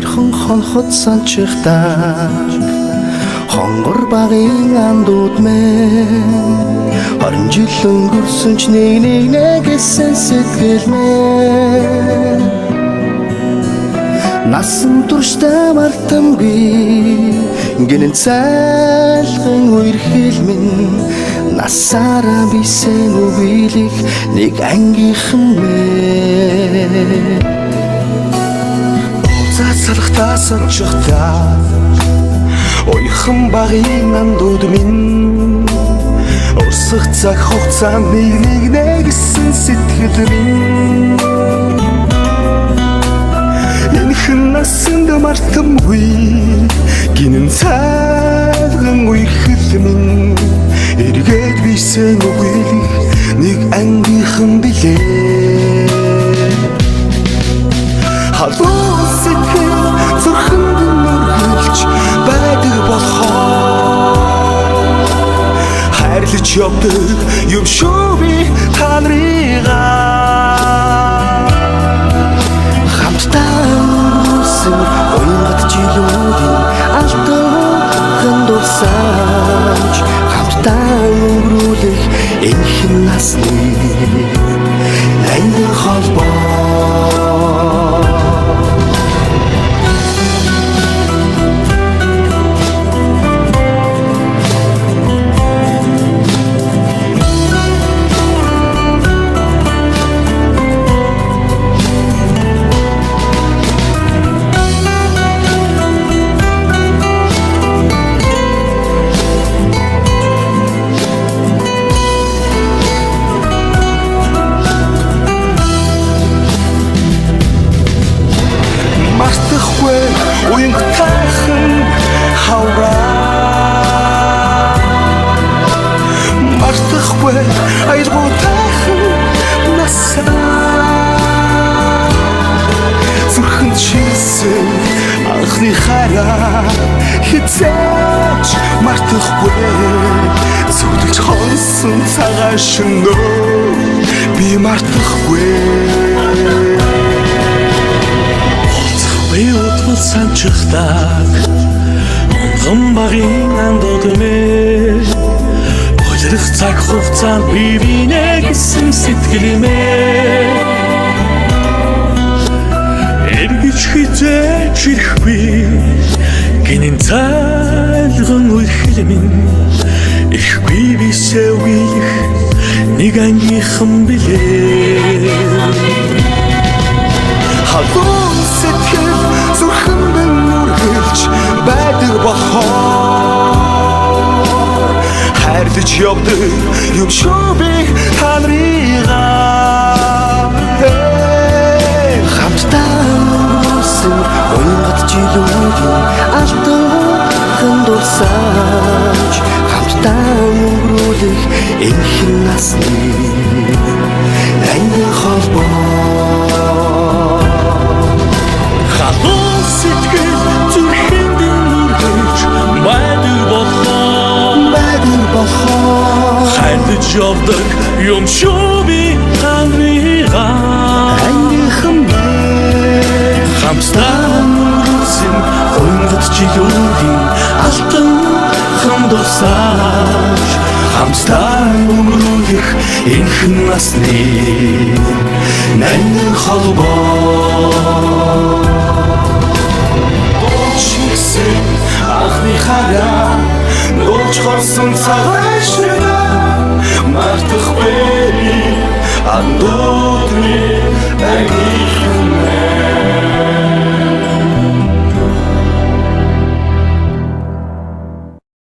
Хоёрхан хонхот санчихдаг хонгор багын андууд мэн 20 жил өнгөрсөн ч нэг нэг нэг гэсэн сэтгэл мэн насан туршдаа мартамгүй гинэн цайлган үерхэл минь насаараа бисэн үгэлэх нэг ангийнхан мэн Уулзаад салхтаа санчихтаа уяхан багын андууд минь урсах цаг хугацаанд нэг нэг нэгсэн сэтгэл минь энхэн насанд мартамгүй гинэн цайлган үерхэл минь эргээд бисэн үгэлэх нэг ангийнхан билээ. Халуун сэтгэл зүрхэнд нүргэлж байдаг болохоор хайрлаж явдаг юм шүү би та нарыгаа. Хамтдаа өнгөрүүлсэн уянгат жилүүдийн алтан дурсамж хамтдаа өнгөрүүлэх энхэн насны нандин холбоо. Мартахгүй уянгатайхан хавраа, мартахгүй аялгуутайхан насаа, зүрхэнд шилсэн анхны хайраа хэзээ ч мартахгүй, зүудэлж хонсон цагаан шөнөө би мартахгүй. Би утгал санчихдаг онгон багын андууд мэ улирах цаг хугацаанд би бинэ гэсэн сэтгэл мэ эргэж хэзээ ч ирэхгүй гинэн цайлган үерхэл минь ирэхгүй бисээ үелэх нэг ангийнхан билээ. Халуун сэтгэл зүрхэнд нүргэлж байдаг болохоор хайрлаж явдаг юм шүү би та нарыгаа. Хамтдаа өнгөрүүлсэн уянгат жилүүдийн алтан дурсамж хамтдаа өнгөрүүлэх энхэн насны нандин холбоо. Халуун сэтгэл зүрхэнд нүргэлж байдаг болохоор байдаг болохоор хайрлаж явдаг юм шүү би та нарыгаа. Ангийнхан мэн Хамтдаа өнгөрүүлсэн уянгат жилүүдийн алтан дурсамж хамтдаа өнгөрүүлэх энхэн насны нандин холбоо. Дуулчихсан анхны хараа нууж хорсон цагаан шөнө мартахгүй андуу.